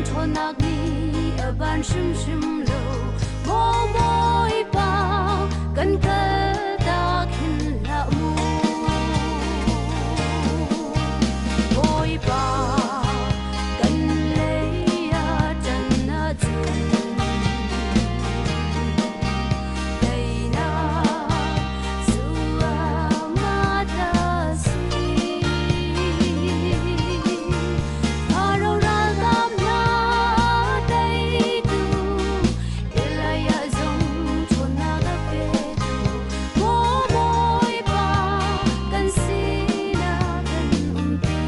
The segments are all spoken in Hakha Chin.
ṭhawnnak nih a ban hrimhrim lo. Maw Bawipa, kan kaltak hin hlah mu. Bawipa, kan lei ah ṭan ahcun teinak cu amah ta si. Faro ralkap hna teitu, Elijah zong ṭhawnnak a petu, Maw Bawipa, kan sinah kan umpi.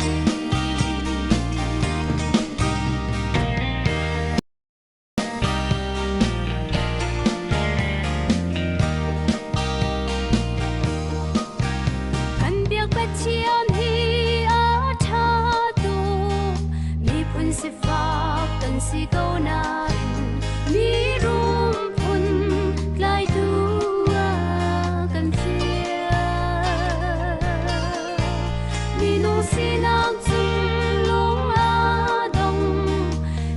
Kan biak Pathian hi a ṭha tuk, miphun sifak kan si ko nain mirum phun tlaitu ah kan fial. Minung sinak cun lung a dong,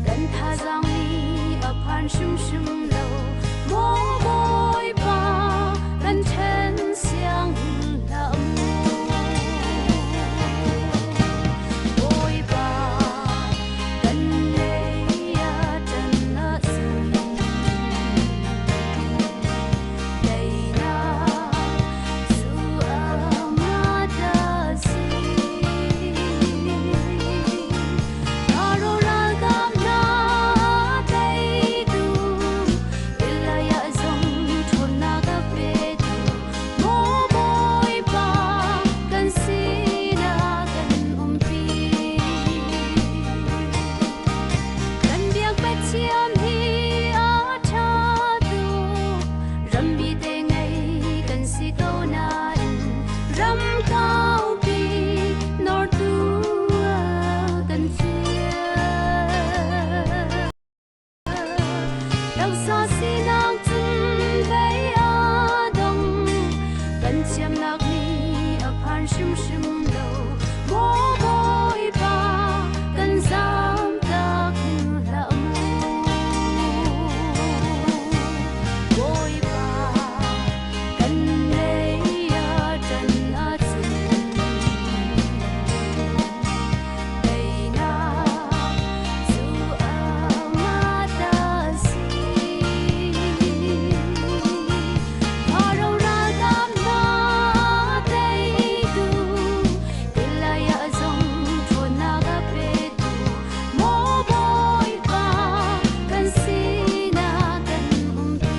kan thazaang nih a phan hrimhrim lo. Maw Bawipa, kan ṭhen siang hlah mu. Bawipa, kan lei ah ṭan ahcun teinak cu amah ta si. Faro ralkap hna teitu, Elijah zong ṭhawnnak a petu, Maw Bawipa, kan sinah kan umpi. Kan biak Pathian hi a ṭha tuk, rammi te ngei kan si ko nain ram kaupi nawrtu ah kan fial. Taksa sinak cun bei a dong, kan thiamnak nih a phan hrimhrim lo. Maw Bawipa, kan zamtak hin hlah mu. Bawipa, kan lei ah ṭan ahcun teinak cu amah ta si. Faro ralkap hna teitu, Elijah zong ṭhawnnak a petu, Maw Bawipa, kan sinah kan umpi.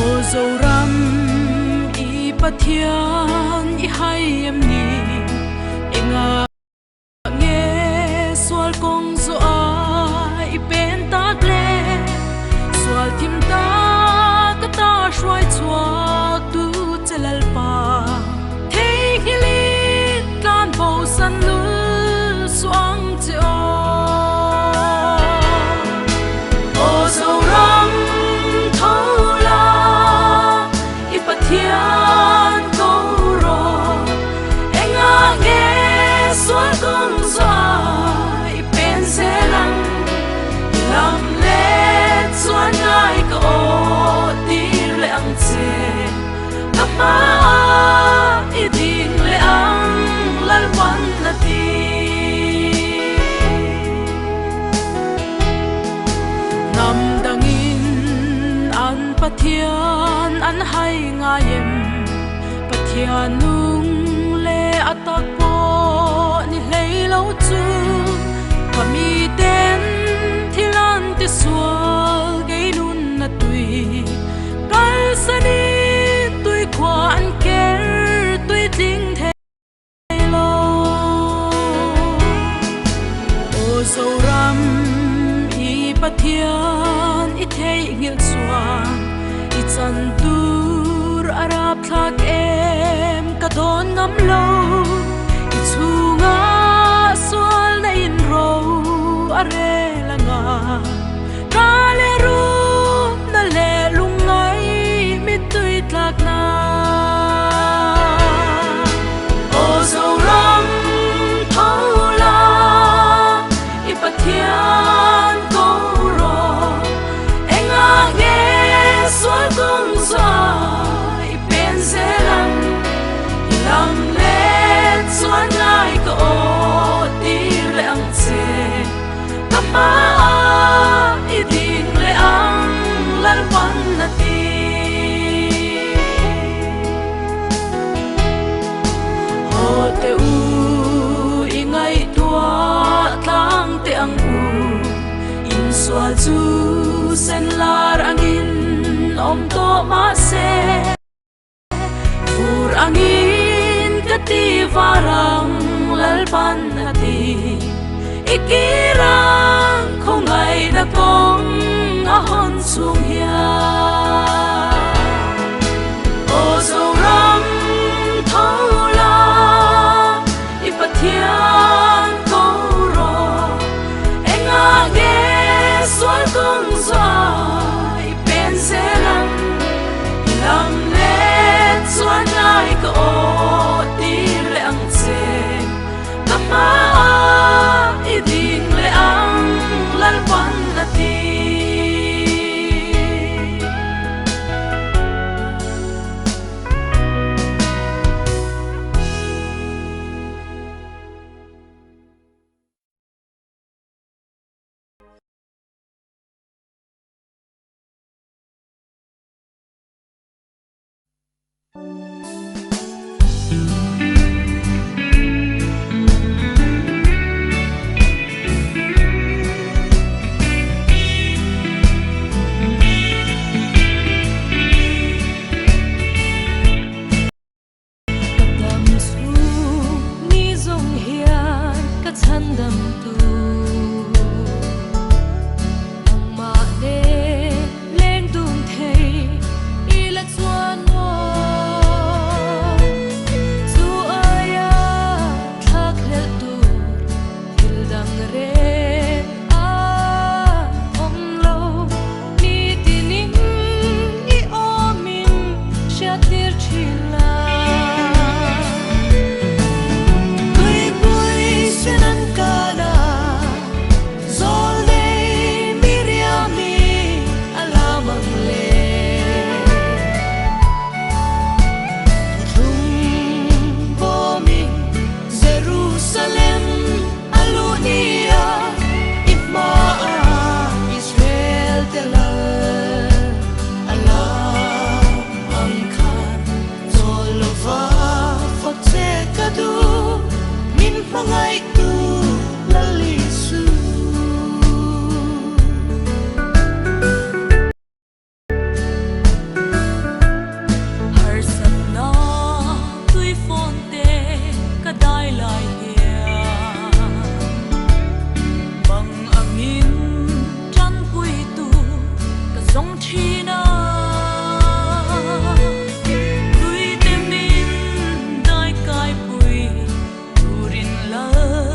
Aw Zoram i Pathian i hai em ni enga nge sual kong zo a i pen tak le sual thim ta ka ta hruai chuak tu che lalpa thei hilin tlan bo san lul suang che o. Aw Zoram tho la i Pathian ko ro enga nge sual kong zo i pen zelang lam le chuan ngai ka o tir le ang che ka ma i ding le ang lalpan na ti. Hnam dangin an Pathian an hai ngai em, Pathian nung le a tak pawh ni hlei lo chu ka mi ten thil an ti sual kei nun na tui kalsanin tui khua an ker tui tling thei lo. Aw Zoram i Pathian i theihnghilh chuan i chan tur a rapthlak e. dawn ngam lo i chungah sual na in ro a rel anga ka le rum na le lungngai mittui tlak na Aw Zoram tho la i Pathian ko rawh engah nge sual kong zua i pen zel ang i lam let chuan ngai ka aw tir leh ang che ka hmaah i ding leh ang Lalpan a ti. Haw te u i ngaihtuah tlang te ang u in sual cu senlar angin om tawh mahse fur angin ka ti varang Lalpan a ti i kirang khawngaihna kong a hawn chung hian Aw Zoram tho la i Pathian ko rawh engah nge sual kong zua i pen zel ang i lam let chuan ngai ka aw tir leh ang che ka hmaah i ding leh ang Lalpan a ti. Ka dam chung ni zong hian ka chhandamtu nangmah nen leng dun thei ila chuan maw chu aia thlakhlelh tur thil dang reng a awm lo nitinin i awmin hriattir thin la Tuipui sen an kana zawlnei Miriami a lam ang le Thuthlung bawmin Jerusalem a luh ni ah i hmaah Israel te lal a lam ang khan chawl lova fak che ka duh min hmangaihtu Lal Isu. Harsatnak tuifawn te ka dai lai hian bang angin ṭanpuitu ka zawng ṭhin a. Tuite min dai kaipui turin lal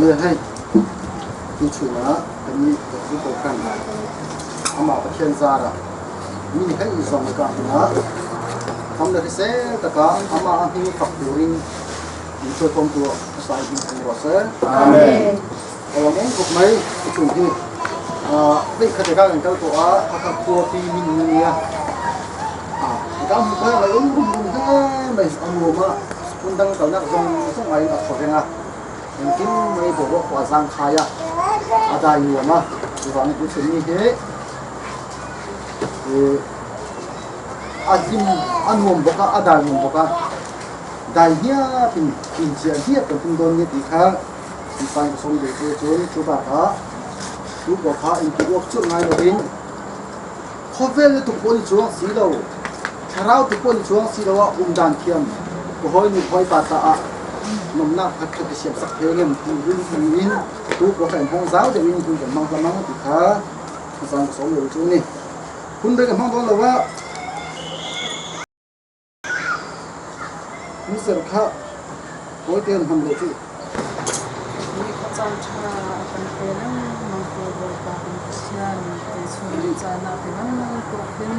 Le hei tu chungah kan i kan ko kan amah Pathian zar ah mi hei zong ka hna ham le sel taka amah hming fak turin in chuatom tu sai hin kan ro se. Amen. Awang eng kuk mai chung hi vei khat ka kan kal ko a hakha khua pi min ni a ka mu kha mai um rum rum he mai amu ma phun dang kalnak zong zong ai a khorenga engkim mai bo bo kwa zang khaya adai nuama wang tu chun ni he a hlim a nuam bawk a a dai nuam bawk a dai hiap in in chia hiap kan tum dawn ni ti kha Mipan ka sawm ve cu cun cu bakah tu paw kha in ti uak cu ngai loin khawvel le tuk pawl i chuang si lo, thlarau tuk pawl i chuang si lo ah umdan thiam ka hawi nu hawi pa caah nomnak khat khat i siam sak the ngem ti rin in tu paw kha in hong zau deuh in hun kan hmang hlamang ti kha zan ka sawm ve cu ni hun dei ka hmang dawn lo ah Miser kha kawi tein hman lo cu. Ni khuacaan ṭha a kan pe lengmang ko Bawipa kan Pathian tuchun caan ah ti bantuk hin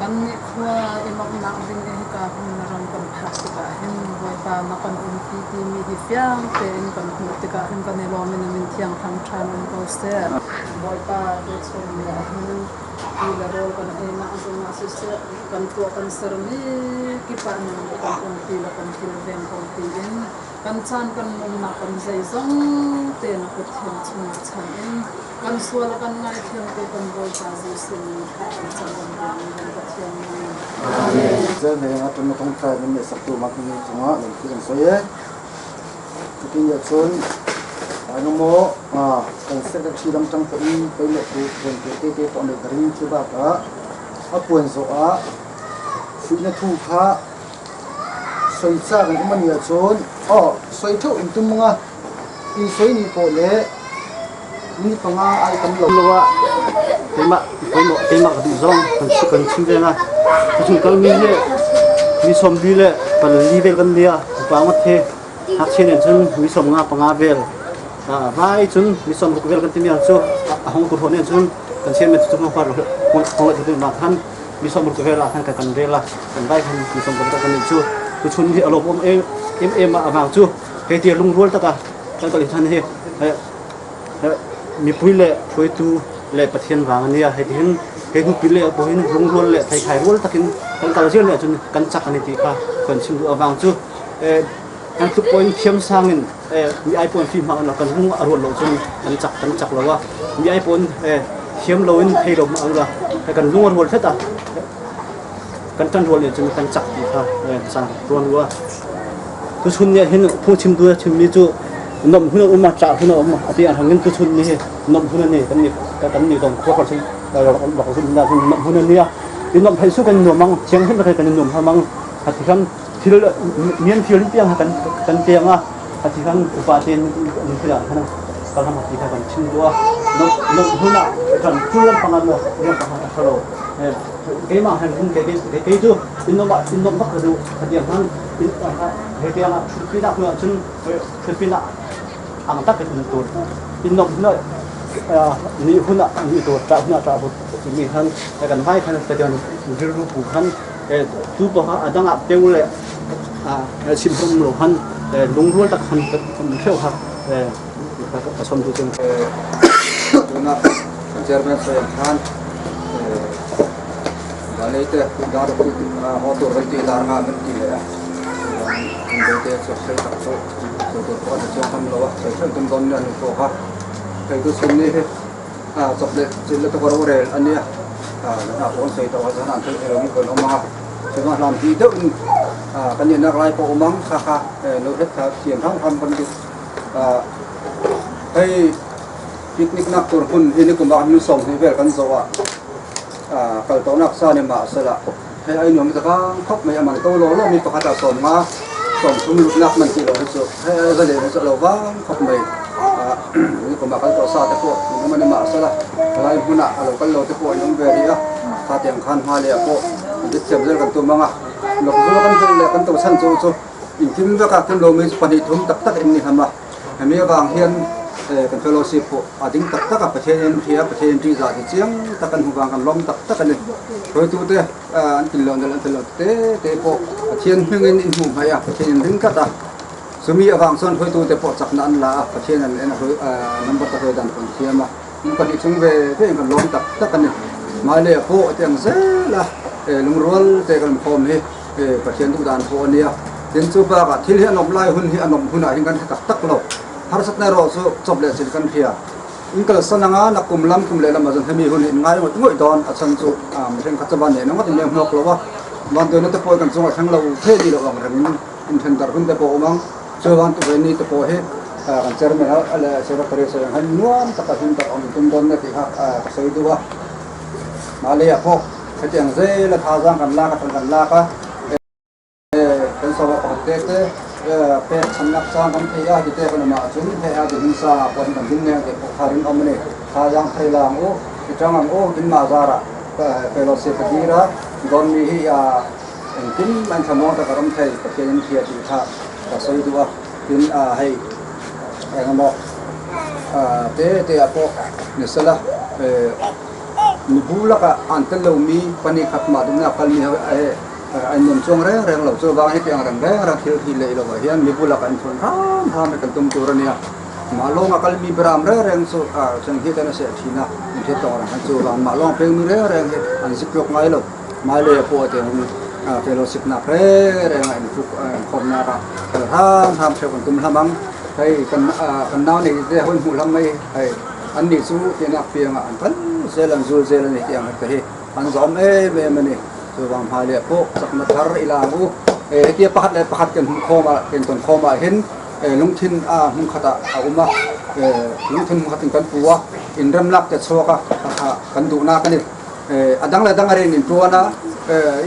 kannih khua i lawmhnak ding i hika hmun na ram kan phak tikah hin Bawipa na kan umpi timi hi fiang tein kan hmuh tikah hin kan i lawm i na min thiang thangṭhan um ko seh. Bawipa tuchun ni ah hin ti le rawl kan einak zongah siseh kan tuah kan sermi kip ah nang nih kan umpi le kan kilveng ko tiin kan caan kan nunnak kan zeizong te na kut thiang chungah chan in kan sual a kan ngaithiam tu kan Bawipa Jesuh min thla kan cam kan biakmi kan Pathian min. Amen. Zel me nga tun tong trai min le sak tu ma kung chungah lung thu kan soi e. Cutin ya chun ano mo kan secretary lam tang ko in pei le tu ren te te te to ne garin chu ba ka A puan zawh ah fuih na thu kha soi caak in um a nih ahcun aw soi ṭheo in tum nga i soi ni pawl le ni panga ai tam lo. Lo ah keimah keimah keimah ka duh zong kan kan chim ve nga. Ka chung kalmi hi mi 40 le 4 vel kan nia upa ngot he ngakchia nen cun mi 55 vel vai cun mi 60 vel kan timi cu a hong tur ho nen cun kan sian men cu hong hong le tu ma khan mi 60 vel ah khan kan rel la kan vai khan mi 60 kan chu tu chun hi alom om em em em a awang chu he tia lungrual taka kan kal than hi mipui le hruaitu le Pathian vang ania hei ti hin he nupi le pohin lungrual le theikhai rual takin kan kal zel le cun kan chak ani ti kha kan chim duh awang chu kan tluk poin thiam sang in mi ai pon fi ma kan kan hung a rual lo cun kan chak kan chak lo a mi ai pon thiam lo in thei lo ma ang la kan lung a rual thet a kan tan rual in cun kan chak ti kha sang ruan rua tuchun ni hin phungchim tu chim mi cu nom hun um a cha hun um ati an hangin tuchun ni nom hun ani kan ni kan ni dong khua kan rak zum na nom hun ani a in nom thai su kan nuam chiang hin kan nuam hamang hati kan thil mian thil piang kan kan piang a hati kan upa ten ni thila kan kan ham hati kan chim dua nom nom hun a kan chulan pangan mo yang pangan thalo keimah han hin kei kei cu in nom in nom bak ka duh hatiang han he tiang ah thutpi nak hnu ahcun thutpi nak ang tak in tur in nom hun ni hun ah ni tur ta hun ah ta hut mi han kan vai khan ka tiang rilru pu khan tu pa adang ah teu le sim hom lo han lungrual tak han kan theu ha ka som tu chung Tuna chairman Sayang Khan Balei te dar ho tur kan ti dar nga kan ti le a kan te chu sei tak chu chu tur pawh a chiang tham lo a sei hrem tum dawn nia ni pawh kha hei tu chhun ni hi a chawp leh chil le tukar rel ania a na pawh an sei tawh a chuan an thei thei lo mi kan awm ang a chungah hlan ti deuh in kan nih nak lai pawh awm ang kha kha lo het kha thiam hram hram kan ti. Hei picnic nak tur hmun hi nikum ah min 20 vel kan zawh ah kal tawhnak sa ni mah sela hei ai nuam takang khop mai aman to lo lo mi pakhat ah 50 30 lutnak man ti lo hi chu hei ai va le hi chu lo vang khop mai nikum ah kal tawh sa te pawh man mah sela lai hmun ah alo kal lo te pawh in um ve ri a kha tiang khan hma le ah pawh dit thiam zel kan tum anga lok zul kan vel le kan to chan chu chu in kim veka kim lo mi pahnih thum tak tak in ni hlama Hemi avang hian kan fellowship pawh a ding tak tak a, Pathian in hria, Pathian in ṭihzah ti chiang tak kan hmu vang kan lawm tak tak a ni. Hruaitute an tlin loh nalh an tlin loh te te pawh Pathian hmingin in hmuh hmaih a, Pathian in ring tlat a. Chumi avang chuan hruaitute pawh chakna an la a, Pathian an en a, number te hruai dan pawh an thiam a. In pahnih chung ve ve in kan lawm tak tak a ni. Hmailei ah pawh tiang zel a lungrual te kan khawm hi. Pathian duh dan pawh a nia. Tin chu bakah thil hi a nawm lai hun hi a nawm hunah hin kan hre tak tak lo. Harsatna erawh chu chawp leh chin kan hria. In kalsan anga na kum lam kum leh lamah chuan hemi hun hi in ngai ngawih ngawih dawn. A chhan chu mihring kha chuan nen ngawt in leng hnawk lo a. Vanduaina te pawh hi kan chungah thleng lo thei ni loh ang rengin inthen darh hun te pawh a awm ang. Chuan tuveni te pawh hi kan chairman a leh secretary sawi ang hian nuam taka hlim tak awm tum dawn nia tih kha ka sawi duh a. Mahleah pawh Hetiang zel a thazang kan lak atang kan lak a, kan sawma pakhat te te pek chhannak chang kan thei a, tite kan awm ah chun hei a ding sa ah pawh kan ding neng tih pawh kha rinawm a ni. Thazang thei la ang u, i tang ang u, in mah zarah fellowship a dir a, dawn mi hi engkim an thlamuang tak a rawm thei, Pathian in hria tih kha ka sawi duh a, tin hei engemaw te te ah pawh ni sela. Mibu lakah an tel lomi pahnih khat mah duhnak kalmi he an nuam chuang rengreng lo. Chuvang heti ang reng rengreng thil hi leh lovah hian mibu lakah inchhawn hram hram hi kan tum tur a nia. Mah lawnga kalmi beram rengreng chu cheng hi tan a seh thin a, inhriat tawng reng khan chuvang mah lawng pengmi rengreng hi an zik tluk ngai lo. Hmailei pawh a tiangin fellowship nak rengreng a intluk inkhawmnak ah kal hram hram theuh kan tum hlam ang. Hei kan nau nei te hawi hmuh hlam mai hei. Annih chu tinak piangah an kal zel, an zul zel a ni tih ang te hi an zawm em em a ni. Chuvang hmaileh pawh chakna thar i la ang u. Hetia pakhat leh pakhat kan hmuh khawm ah, kan tawn khawm ah hin lungthin a hmun khat ah a awm a, lungthin hmun khat in kan pu a, inremlak te chhuak a, kan duhnak a ni. A dang leh dang a rin in tuan a,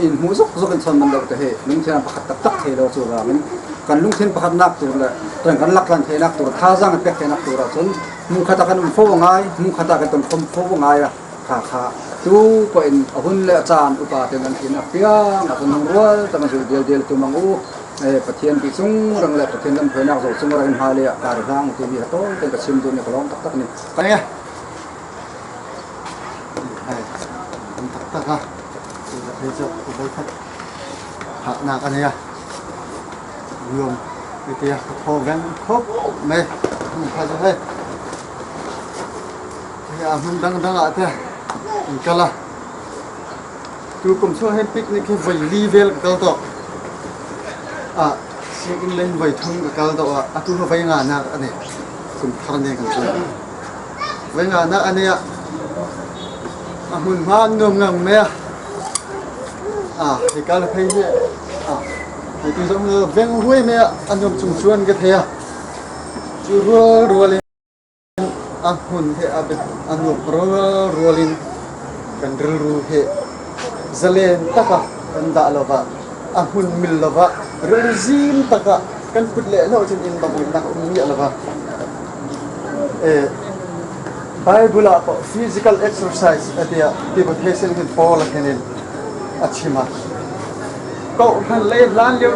in hmuh zuk zuk in chhawn man loh te hi lungthin an pakhat tak tak thei lo. Chuvangin kan lungthin pakhat nak tur leh kan lak tlan theihnak tur, thazaang kan pek theihnak tur ah cun Hmun khat ah kan um fo a ngai, hmun khat ah kan ton khom fo a ngai a, kha kha tu pawh in a hun le a caan upa ten an thin a piang a kan rual tak an zul dial dial tum ang u. Pathian ti chung rang le Pathian lam hruainak zo chung rang in hma le ah kar hlang ti mi ha tawi ten ka chim duh ni ka lawm tak tak ni. Ka nge. Hei, an tak tak a. Hei chu voi khat hahnak a nei a. Nuam tia ka thaw veng khawp mai. Kha chu hei. Hei a hmun dang dang ah te an kal a. Tu kum chung hin picnic hi voi li vel ka kal tawh. Ah sianginn lei in voi thum ka kal tawh a. Atu hi voi nga nak a ni. Kum thar ne kan tuah. Voi nga nak a ni a. A hmunhma an nuam ngang mai a. Ah hika le phei hi ah hei tu zong veng huai mai ah a nuam chung chuan ka thei a. Cu rual rual in a hmun he a a nuam rual rual in kan rilru he zalen taka kan dah lova a hmun mil lova rilru zim taka kan put leh lo cun in bang nak um ngiah lova. Eh Bible ah pawh physical exercise a tiah Timothea sin hin Paul a hin in a chim a. Kohhran lei hlan lio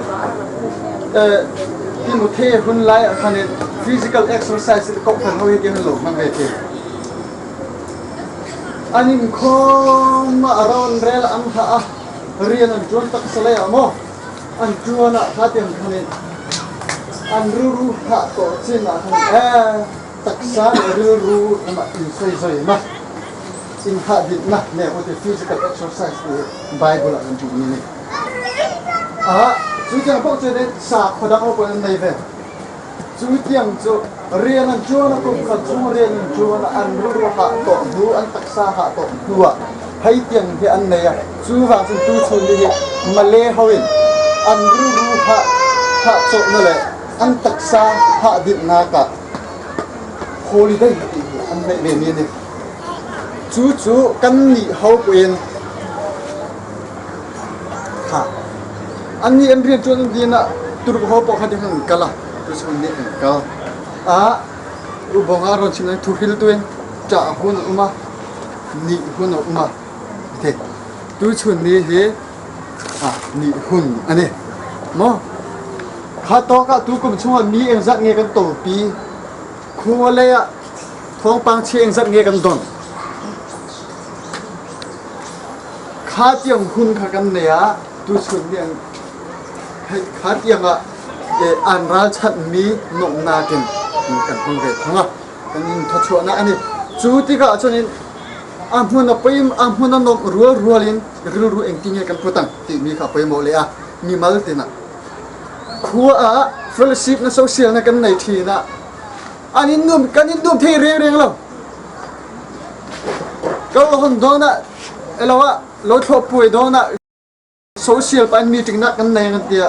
Timothea hun lai ah khan in physical exercise in kohhran ho hi ti han lo hmang ve te. An in khawm a rawn rel ang ha a rian an tuan tak salai ah maw an tuan ah kha tiang khan in an rilru hah tawh chin ah khan eh taksa le rilru lamah in soizoinak, in hahdinhnak ne uti physical exercise ti Bible ah kan hmuhmi ni. Ah, cu tiang paoh cu sa khuadang ho paoh an nei ve. Cu tiang cu rian an ṭuan a kum khat chung rian an ṭuan an rilru hah tawh hnu an taksa hah tawh hnu ah hei tiang hi an nei a cu vang cun tu chun ni hi Malay ho in an rilru hah hah cawh na le an taksa hah dinhnak ah. Holiday ti hi an neih ve mi a ni. Cu cu kan nih ho in kha an nih an rian ṭuan an din ah Turuk ho paoh kha ding an kal a tuchun nih an kal. Ah ubong ah rawn chim thu hril tu in ṭah hun a um a ni hun a um a the tuchun ni hi ah ni hun ani maw kha tawk ah tu kum chungah mi engzat nge kan topi khua lei ah thawngpang chia engzat nge kan don kha tiang hun kha kan nei ah tuchun ni an kha tiang ah an ralchanhmi nuamhnak in kan hmang ve thung a kan in thawchuahnak ani cu tikah cun in a hmun a poi a hmun a nuamh rual rual in rilru engtin nge kan putang timi kha pawimawh le a mimal tinah khua ah fellowship na social na kan nei thin ah an in nuam kan in nuam thei reng reng lo kal hon don ah elo ah lo thlawh puai don ah social pan meeting nak kan nei an tia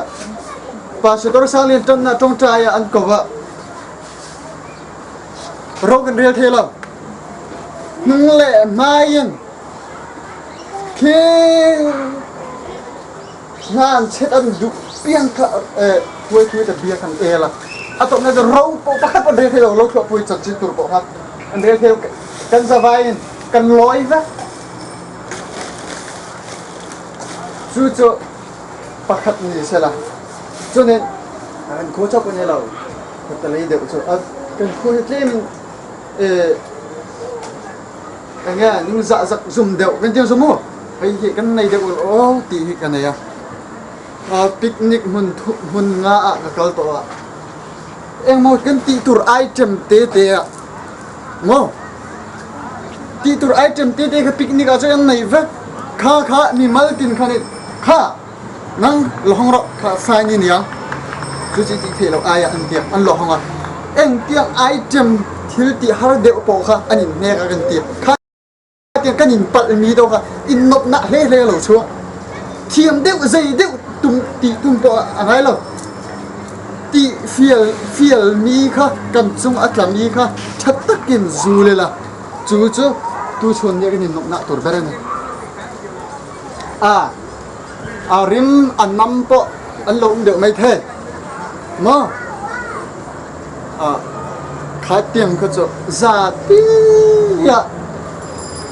pastor sang lian ton na tongtai ah an ko ah ro kan rel the lo hnung le hmai in khi ngan chet an duh piang kha puai thui ta bia kan el a a to na ro po pakhat an rel the lo lo thlo pui chan chin tur po ha an rel the kan zawai in kan loi va Cu cu pakhat ni sela cunin kan khua chok ni lo khuatelei deuh cu kan khua hi tlem in enge ning za zak zum deuh kan ti mu hei hi kan nei deuh o ti hi ka nei a picnic hmun hmun nga ah ka kal to a engmaw kan ti tur item te te ah Maw? Ti tur item tete kha picnic ah cun an nei vek. Kha kha mi mal tin kha nih kha nang lohong ro kha sai ni niang. Cu ci ti the lo ai ah an tiak an lohong ah eng tiang item thil ti har deuh po kha an in hnek a kan ti. Kha tiang kan in palh mi do kha in nop nak hle hle lo chuak. Thiam deuh zei deuh tum ti tum po a ngai lo. Ti fial fialmi kha kan cung a tlami kha ṭha takin zul ila cu cu tuchun nih kan in nuamhnak tur ber a ni. A a rim a nam pawh an lo um deuh mai thei. Maw? A kha tiang kha cu zapi ah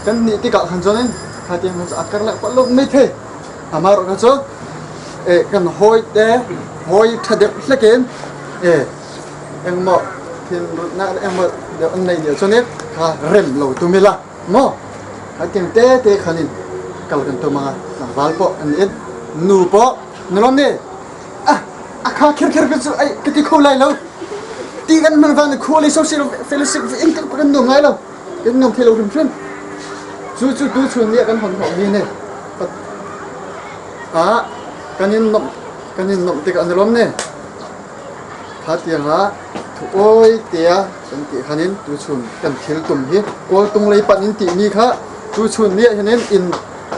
kan nih tikah khan cun in kha tiang kha cu a karlak pah lo mai thei. Amah kha cu kan hawi te hawi ṭha deuh hlek in engmaw thinrutnak le engmaw deuh an nei nih cun kha rem lo tum ila maw tiang te te khan in kal kan tum anga tlangval pawh an in nu pawh nulom nih ah a kha khir khir ka cu ai ka ti kho lai lo ti kan hmang van khua le social fellowship in kan nuam ngai lo kan nuam thei lo hrimhrim cu cu tu chun nih kan hon hnawh mi ne ah kan in nomh kan in nomh tikah an i lawm ne kha tiangah thu-awi tia kan ti khan in tuchun kan thil tum hi kawltung lei panh in timi kha tuchun nih hin in in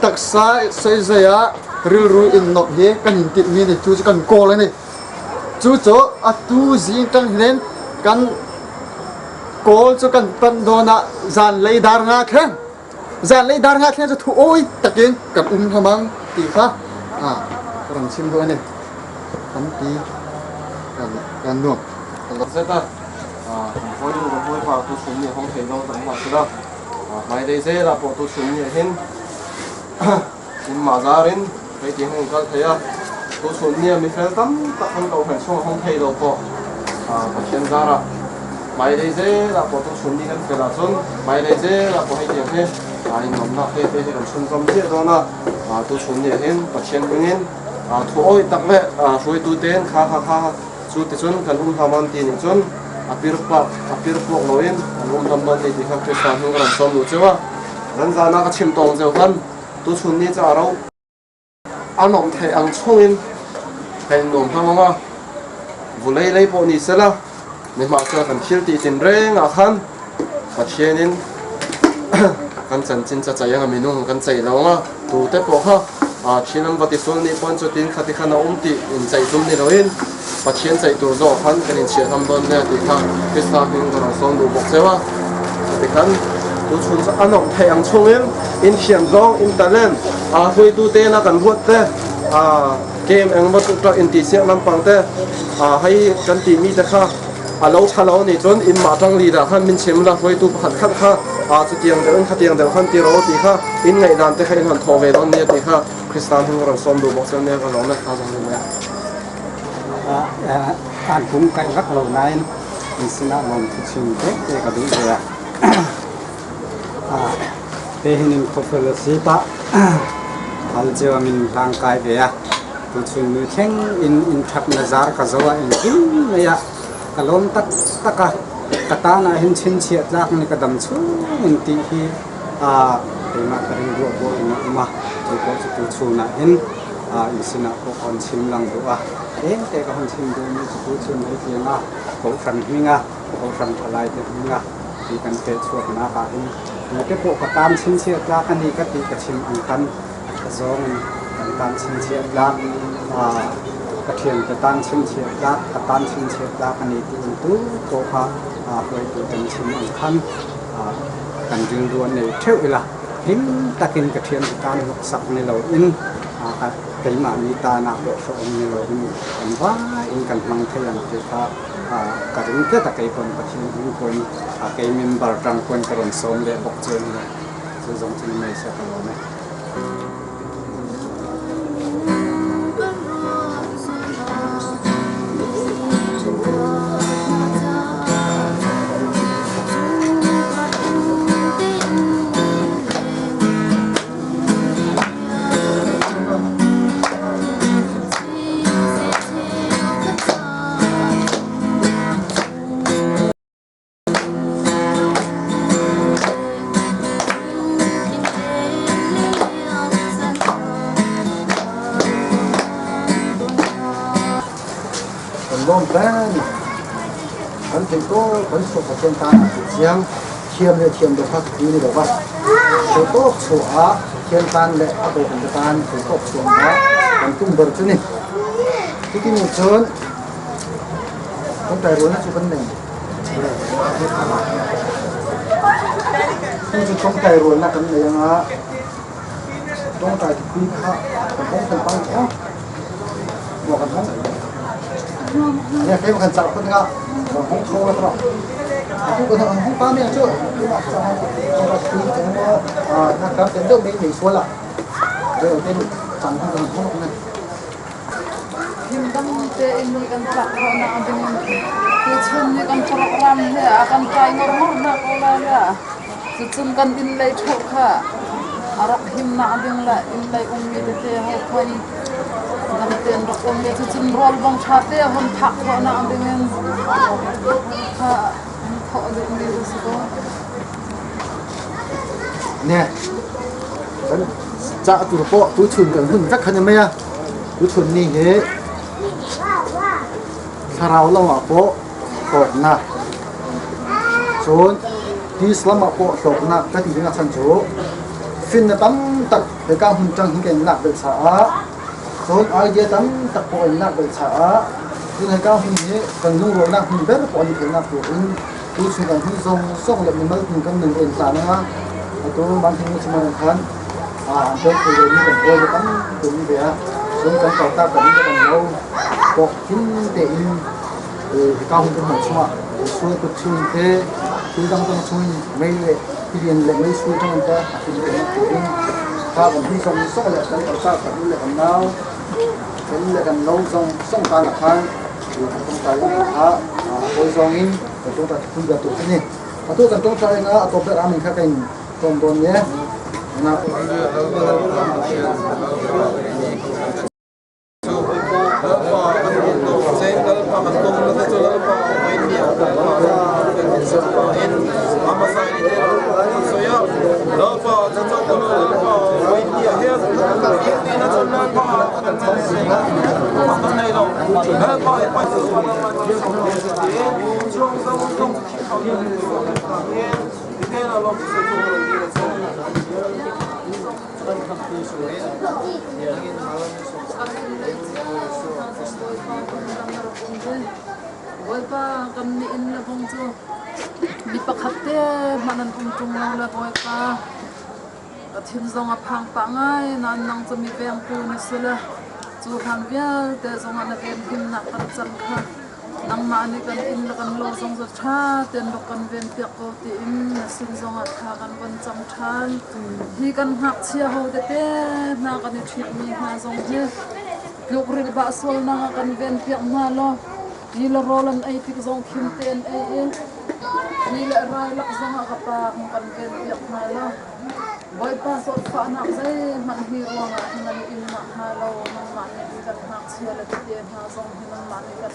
taksa seizei ah rilru in nomh hi kan in tinhmi ni cu cu kan kawl ani cu cu atu zing tang hin kan kawl cu kan panh dawn ah zan lei dar nga thleng Zanlei dar nga thleng cu thu awi takin kan um hlamang ti kha ka rak chim duh ani. Tampi kan nuam. Zet a kan hawi nu kan hawi pa tu chun nih hong thei dong tam ma sila hmailei zel ah pawh tu chun nih hin in mah zar in hei ti hong kal thei a tu chun nih mi fel tam tak kan ko khan chung hong thei lo pawh Pathian zar ah Hmailei zel ah pawh tuchun ni kan fel ahcun hmailei zel ah pawh hei tiang hi in nuamhnak te te hi kan chunzawm ziah dawn a. Tuchun ni ah hin Pathian hming in thu awih tak le hruaitu tein kha kha kha cu ticun kan um hna man ti nih cun a pirpak a pirpuak loin an um dam dawn ti kha Krista hnu kan sawm lu ceu a. Ran zan ah ka chim tawng ceu khan tuchun ni ca ro A nuamh theih ang chungin kan in nuam hna a. Vulei lei pawh ni sela nihmahsela kan thil ti tinreng ah khan Pathian in kan chanchin cacaih ang a minung kan ceih lo nga tute pawh kha thil an va ti sual nih pawn cutin khati khan a um ti in ceih tum ni loin Pathian ceih tur zawk khan kan inchhiah hlawm dawn nia tih kha Krista hming ka rawn sawm duh bawk cheu a. Tikhan tuchhun chu a nawmh theih ang chungin in thiam zawng, in talent, hruaitu tena kan ruat te, game engemaw tuk ṭak intihsiak lampang te, hei kan tih mi te kha a lo ṭha lo anih chuan in mah ṭang leader khan min chim la, hruaitu pakhat khat kha chutiang deuh in khatiang deuh khan ti rawh tih kha in ngaihdan te kha in han thawh ve dawn nia tih kha Krista hming ka rawn sawm duh bawk cheu nia ka lawm e, tha zawng ni mai a. An pum kaih vak lo nain in sinah lawmthu chim vek te ka duh ve a. Te hin in khuafel a si pah hal cio ah min hlang kai ve a. Tuchun nu thleng in in ṭhak na zar ka zo ah engkim mai ah ka lawm taktak a. Ka tan ah hin chinchiah tlak ni ka dam chung in ti hi keimah ka ring ruah buah in a um a. Cu poh cu tuchun ah hin in sinah pawh ka hon chim lang duh a. Tlengte ka hon chim duhmi cu tuchun hei tiang ah kawhhran hming ah kawhhran ṭhalai te hming ah ti kan fehchuaknak ah hin tute pawh ka tan chinchiah tlak ani ka ti ka chim ang khan ka zawng in kan tan chinchiah tlak ka ṭhian ka tan chinchiah tlak ka tan chinchiah tlak ani ti in tu pawh kha hruaitu kan chim ang khan kan rilru an nei ṭheuh ila hlim takin ka ṭhian ka tan hnawksak ni lo in keimah mi tanah pawh hrawm ni lo in kan vai in kan hmang thei ang ti kha ka ring tlat a kei pawn Pathian hming pawhin kei member ṭang pawn ka rawn sawm leh bawk che ni chu zawng chu ni mai se ka lawm e. Kan lawm peng. Kan theih tawp kan chuah Pathian tan ah ti chiang. Thiam le thiam lo kha ti ni lo va. Theih tawp chuah ah Pathian tan le a kawhhran te tan theih tawp chuah ah kan tum ber cu ni. Cuti nih cun tawngtai rualnak cu kan nei. Tu cu tawngtai rualnak kan nei anga tawngtai tupui kha kan hong kan pang kho. Wa kan hong. Ne kai kan chak phun nga kan hong tho la tra. Atu kan hong pa me chu tu ma cha tawngtai tupui eng mo na kam ten deuh nei nei suala. Deuh ten chan hong kan hong ne. Himdam tein ni kan tlak khawhnak dingin tuchun ni kan program hi a kan kai ngawrngawr hna ko lai la. Cucun kan inn lei ṭheuh kha a rak himnak ding le inn lei ummi tete ho khon dam tein rak um i cucun rawl bang ṭha te hun phak khawhnak dingin kha thawh duhmi a si ko. Ne, kan cah tur pawh tuchun kan hun vek khan mai a. Tuchun ni hi thlarau lamah pawh hlawknak cun peace lamah pawh hlawknak ka ti ding ahcun cu finna tam tak hika hmun ṭang hin kan lak bel caah cun idea tam tak pawh in lak bel caah cun hika hmun hi kan lungrualnak hmun ber pawh an theihnak tur in tuchun kan hun zong zong le mimal hmun kan nun en hlan ah atu man hin muchiman khan an tel thei lomi kan kawl tam tum ve a cun kan kaltak kan kan lo pawk him tein hika hun kan hman chungah sual kut chung te thil dang dang chung mei le tilian le mei sul tang ta a him te turin ka kan hun zong zong le kan kaltak kan le kan nau kan le kan lo zong zong ta na khan kan tong ta in kha hawi zong in kan tong ta pui ga tu ni atu kan tong ta in a top ber amin kha kain tom don ne na hna zong Bawipa phungdang na rak um ve. Bawipa kan nih inn le vong cu mi pakhat te hmanh an um ṭung lo le Bawipa ka thin zong a phang pah ngai nain nang cu mi vengtu na si le cu hlan vialte zongah na venhimnak kan cang kha Nangmah nih kan inn le kan lo zong cu ṭha tein rak kan venpiak ko tiin na sin zongah thla kan von cam ṭhan. Hi kan ngakchia ho tete hna kan i ṭhitmi hna zong hi tlukrilh bah sualnak ah kan venpiak hna law ti le rawl an ei tik zong khim tein ei i ti le rai lak zongah ka pa kan venpiak hna law Bawipa zawtfahnak zeihmanh hi ruangah hin an i in nakhnga lo nangmah nih hi kan ngakchia le tete hna zong hi nangmah nih kan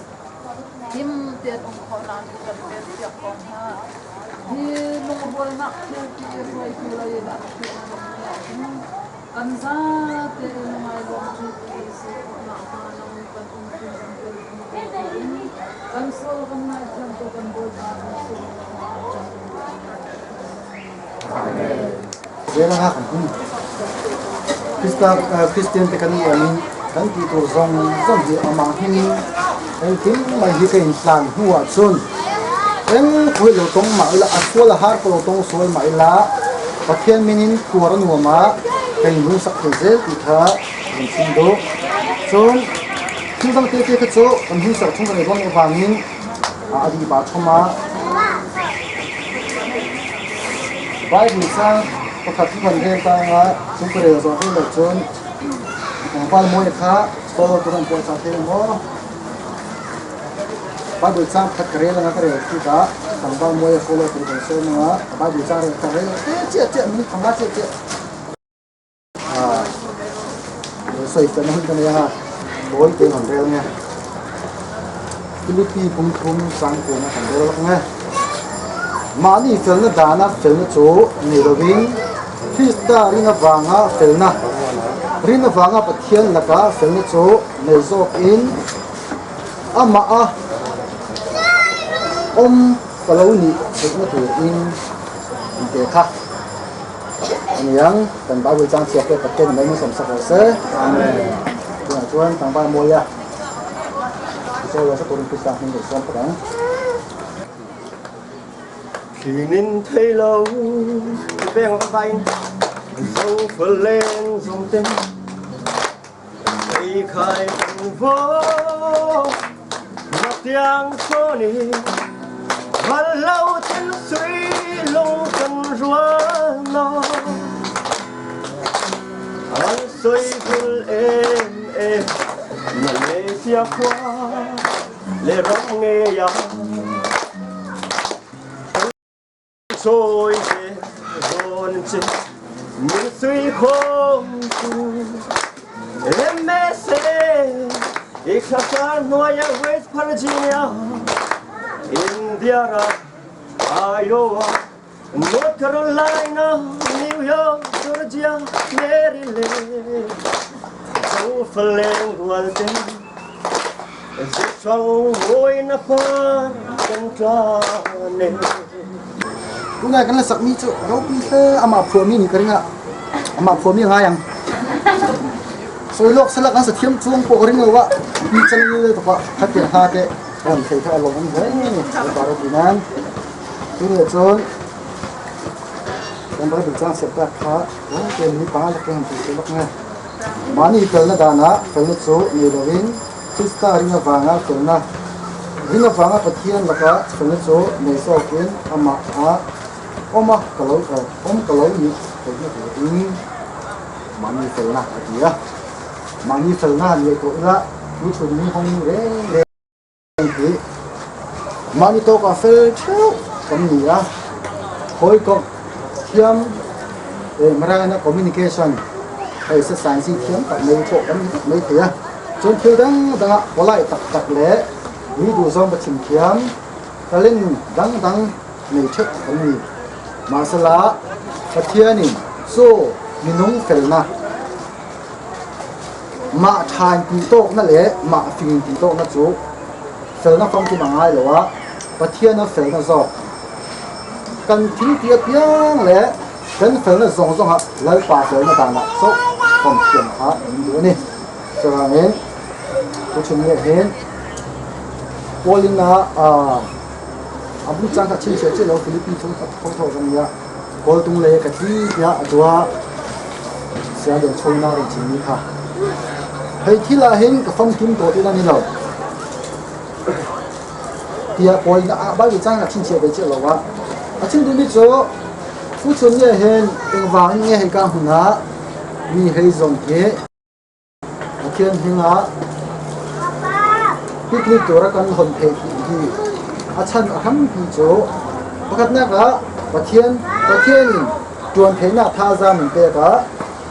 him tein um khawhnak nih kan venpiak ko hna. Hi lungrualnak thilti hruaitu lei in an hruai bangmi ah hin kan zate in ngailawm ṭi si khawhnak hnga nang nih kan umpi kan telpi ko tiin kan sual kan ngaithiam ko kan Bawipa kan Zelang ah kan um. Krista Christian te kan i amin kan ti tur zong zong hi amah hming engkim mai hi ka in tlan hnu ah cun eng khui lo tong mah ila a sual a har ko lo tong sual mah ila Pathian min in tuar a nuam ah ka in lung sak thei zel ti kha kan chim duh. Cun thil dang te te kha cu kan hun ser chung kan i ruang vangin a di pa chom ah Bible sang pakhat hi van rel ta nga chung ka rel zawh lo cun tlangval mawi kha solo tu kan puai cha the maw Bible cang khat ka rel nga ka rel khi ka tlangval mawi solo tu kan so nga Bible cang rel ka rel te chia chia minute panga chia chia Soi kan hun kan ya tawi te kan rel nge. Philippi phungthum sang ko na kan rel nge. Mah nih felna dana felna cu nei lovin Krista rin avanga felna rin avanga Pathian laka felna cu nei zawk in amah a om kalo nih theihna tur in in te kha. Aniang kan Bible cang chiak te Pathian mai mun sak se. Amen. Tunah chuan tlangval mawi a. So lo sa turin Krista hming kan sawm phawt ang. Thinin thei lo beng vain zo phlen zong ten Thei khai kan vo Ngọc tiang số ni Van lâu thiên suy lung kan ruan lo An soi kul em em Malaysia khua le ram nge ya Trôi về dồn trên những suy không tu MSA Ikhasan Noya West Virginia Indiana Iowa North Carolina New York Georgia Maryland Zo rual te Zechang na par kan tla ne Tunai kan la sakmi cu ropi hle amah phuami nih ka ring ah amah phuami ngai ang. Soi lok salak an sa thiam chuang po ka ring lo ah mi chan le to pa khat ha te ran thei kha along an hle pa ropi nan. Tu ne cun kan Bible cang siap ta kha te ni pa lak han tu lak nge. Mah nih felnak dan ah felnak cu ngei loin Krista ring avanga felnak, ring avanga Pathian lakah felnak cu nei zawkin amah ah um a ka lo um ka lo nih theihnak turin mah nih felnak a ti a. Mah nih felnak ngei ko ila tuchun mi hong reng hi mah ni tawk ah fel ṭheu kan ni a. Hawikomh thiam Marana communication hei sa science thiam tak mei pawh kan mei thei a. Cun thil dangdang ah polite taktak le mi duh zawng va chim thiam talent dangdang nei ṭheu kan ni. Mahsela Pathian in cu minung felnak Mah ṭha in ti tawknak le mah fing in ti tawknak cu felnak famkim a ngai lo ah Pathian a felnak zawk. Kan thil ti apiang le kan felnak zong zongah Lalpa felnak dan ah sok kom thiam kha an duh a ni. Curuangin. Tuchun ni hin Paul in ah a bu cang kha chin che lo Philippi chung tho tho zong nia Kawltung le ka tli tiah a tuah sia lian chona ron chim mi kha hei thil ah hin ka famkim to ti na ni lo tiah Paul in a Bible cang kha chin che ve che lo wa a chim duhmi cu tuchun ni hin engvang in nge hei ka hmun ah mi hei zong hi Pathian hmingah picnic tur a kan hon theih ti hi a chan a hrampi cu pakhatnak ah Pathian Pathian in ṭuan theihnak thazaang min pek ah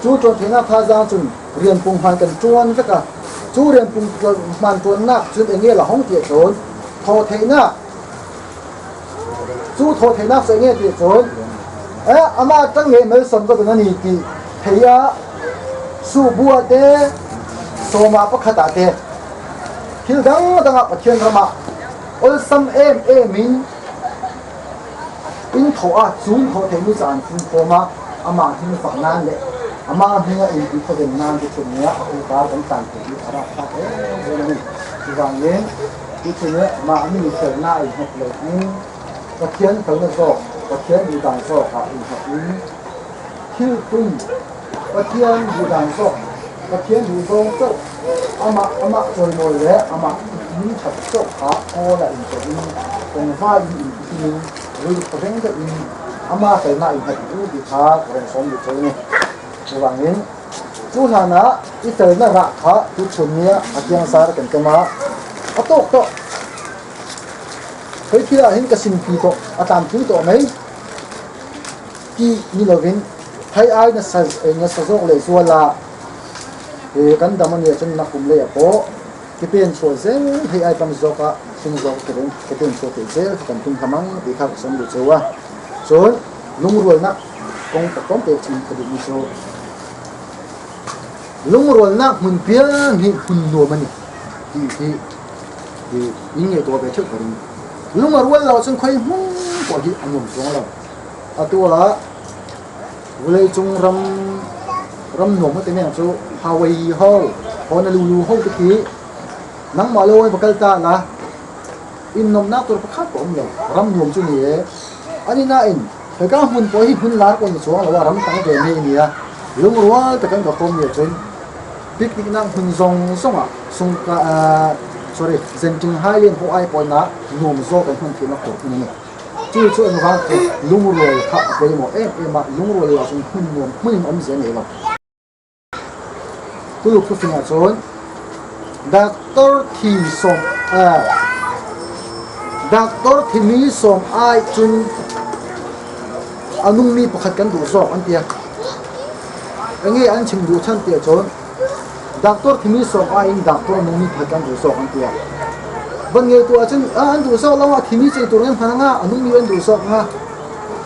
cu ṭuan theihnak thazaang cun rian punghman kan ṭuan vek a cu rian punghman ṭuannak cun enge la hong ti cun thaw theihnak cu thaw theihnak cu enge ti cun eh amah tang nge malsam ka dun ani ti thei ah Suhbua te sawma pakhat ah te thil dangdang ah Pathian ram ah awlsam em em in in thawh ah cun thawh theimi caan fungkhawm ah amah hming fak nan le amah hming a in ti khuaven nan ti chung ah a pupa kan tlan te hi a rak thlak em em ani. Chuvangin tuchun i mah mi felnak in hngat lo in Pathian felna zawk Pathian duhdan zawk ah in hngat in thil tum Pathian duhdan zawk Pathian duhzawng cauh amah amah cawimawi le amah min ṭhat cauh kha kawl ah in cawh in kongvai in in ṭin in rilru khuaveng deuh in amah felnak in hngat u ti kha ka reng sawm duh ceu ni. Cuvangin cu hlan ah i felnak rah kha tuchun ni ah a kiangzar kan kem ah a tawk tawh. Hoi thil ah hin ka sinpi tawh a tlamtling tawh mei? Ti ni loin hei ai na sa na sazawk le zual ah kan dam ani ahcun na kum lei ah pawh tipen chuah zel hei ai tam zawk ah sung zawk tipen chuah te zel kan tum hlamang ti kha ka som du cheu a cun lungrualnak kong paktom te chim ka duh mi cu lungrualnak hmun piang hi hmun nuam ani ti hi in ngei to ve theu ka ring lung a rual lo cun khoi hmun pawh hi a nuam chuang lo. Atu ah vawleicung ram ram nuam timi cu Hawaii ho, Honolulu ho te khi nangmah lo va kal ta la inn nuamnak tur pakhat pawh um lo. Ram nuam cu ni e. Ani nain hika hmun pawl hi hmun lar pawl ni chuang lo a ram tang ve mi ni a lungrual takan ka kom ni cun picnic nak hmun zong zong ah sung ka sorry Zenting Highland ho ai pawl na nuam zawk kan hman theihnak tur hmun ani. Cu cu an vang i lungrual kha a pawimawh em em a, lungrual lo ahcun hmun nuam hmun in awmzia nei lo. Tuluk thufing ahcun Doctor thi sawm Doctor thimi sawm ai cun a nungmi pakhat kan duh zawk an ti. Enge an chim duh chan ti ahcun Doctor thimi sawm ai in doctor nungmi pakhat kan duh zawk an ti. Van ngeitu ahcun an duh zawk lo ah thimi cei tur an hman nga a nungmi an duh zawk nga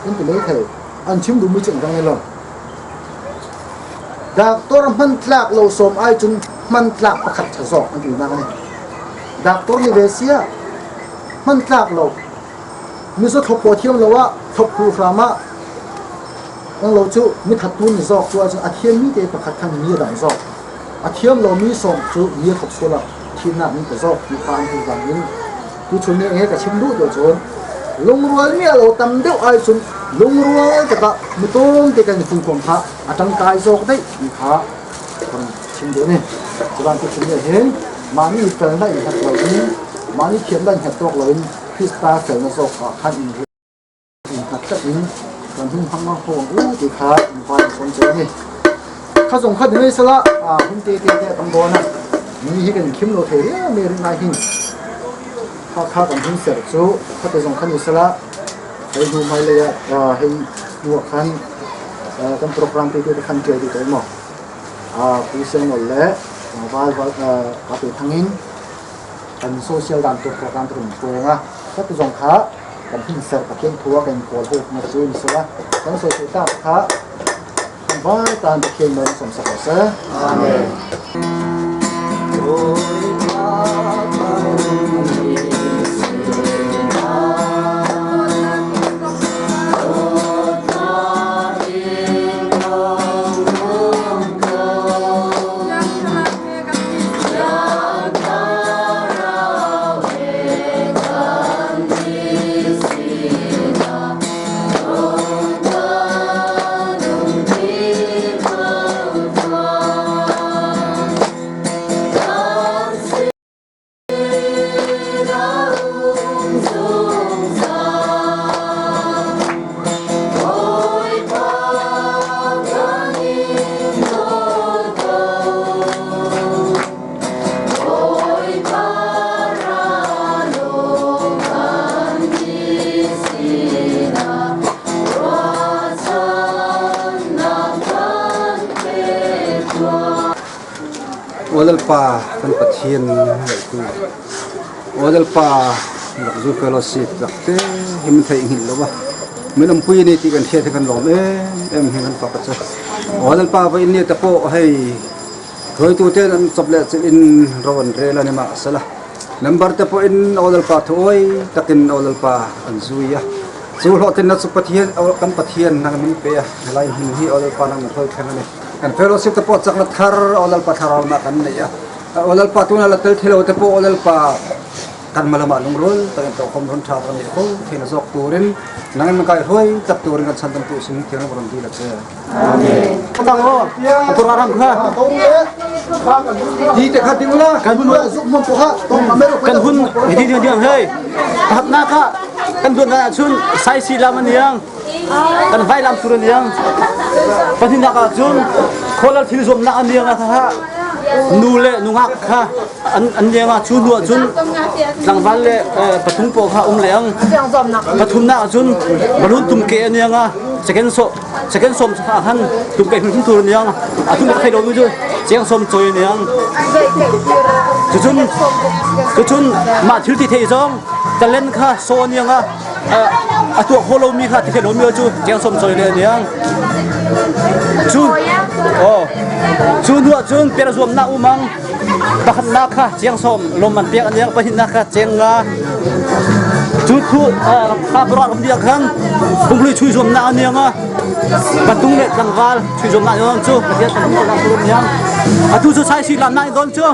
an ti mai thei. An chim duhmi cu an ka ngei lo. Doctor hmantlak lo sawm ai cun hmantlak pakhat ṭha zawk an ti nak ani. Doctor nih ve sia hmantlak lo mizaw thlop paw thiam lo ah thlop hru hram ah eng lo cu mithattu ni zawk cu ahcun a thiammi te pakhat khan mi a dang zawk. A thiam lomi sawm cu mi a thlop sual ah thihnak nih ka zawk ti kha an hmu bang in tuchun ni he ka chim duh tu cun lungrual mi a lo tam deuh ai cun lungrual takah mitum te kan funkhawm kha a tangkai zawk daih ti kha kan chim duh ni cuban tuchun ni hin mahni felna in hngat lo in mahni thiamna in hngat tawk lo in Krista felna zawk ah khan in hngat in kan hun hmang ho u ti kha in vai son che ni kha zong kha dinai sala a hun te te te tam dona mi hi kan khim lo thei ria me rin nai hin kha kha kan hun ser chu kha te zong kha ni sala hei hnu mai le ya hei nu khan kan program te te khan tial di to mo a pu seng nol le val val ka pe thangin kan social dan tur program te kan puenga kha te zong kha kan hin ser Pathian thu a kan kawl ho na chu ni sela kan sawi ta kha vai tan Pathian man som sak se amen. Aw Lalpa kan Pathian ngaihtu Aw Lalpa Lakzu Fellowship takte hi min theih hngilh lo a min umpui ni ti kan hriat hi kan lawm em em hi kan fak a che. Aw Lalpa va in ni te pawh hei hruaitu ten an chawp leh chilh in ro an rel a ni mah sela member te pawh in Aw Lalpa thuawi takin Aw Lalpa an zui a. Chu hlawhtlinna chu Pathian kan Pathian nang min pe a, helai hmun hi Aw Lalpa nang min hruai thleng a ni. Kan fellowship te pawh chakna thar Aw Lalpa thlarau lamah kan nei a. Aw Lalpa tuna la tel thilo te pawh Aw Lalpa kan hma lamah lungrual takin tawhkhawm rawn tha kan neih fo theihna zawk turin nang in min kai hruai tak turin kan chhan dam tu sin thiang lam rawn dil a che. Amen. Tang ro, pura ram kha. Di te kha ding la. Kan hun kan hun di di di hei. Pakhatnak kha kan duat na ahcun saisi lam an iang. Kan vai lam tur an iang. Pahnihnak ahcun khualal thil zuamnak an iang kha nu le nungak kha an an iang ah cu hnu ahcun tlangval le pathum pawl kha um le ang. Pathumnak ahcun balun tum ke an iang ah second so second som ah khan tum ke hmun tur an iang. A tum thei lo mi cu cheng som choi an iang. Cucun cucun mah thil ti thei zong talent kha so an iang ah a tuah kho lomi kha ti thei lomi cu cheng som choi le an iang. Cu oh cu hnu ah cun per zuamnak umang pakhatnak kha cheng som lawmman pek an iang pahnihnak kha cheng nga cu thu kha parak ram dia khan pumhlui chui zuamnak an iang ah patung le tlangval chui zuamnak an cu Pathian kan hmuh lang turum iang atu cu sai si lam na don cu.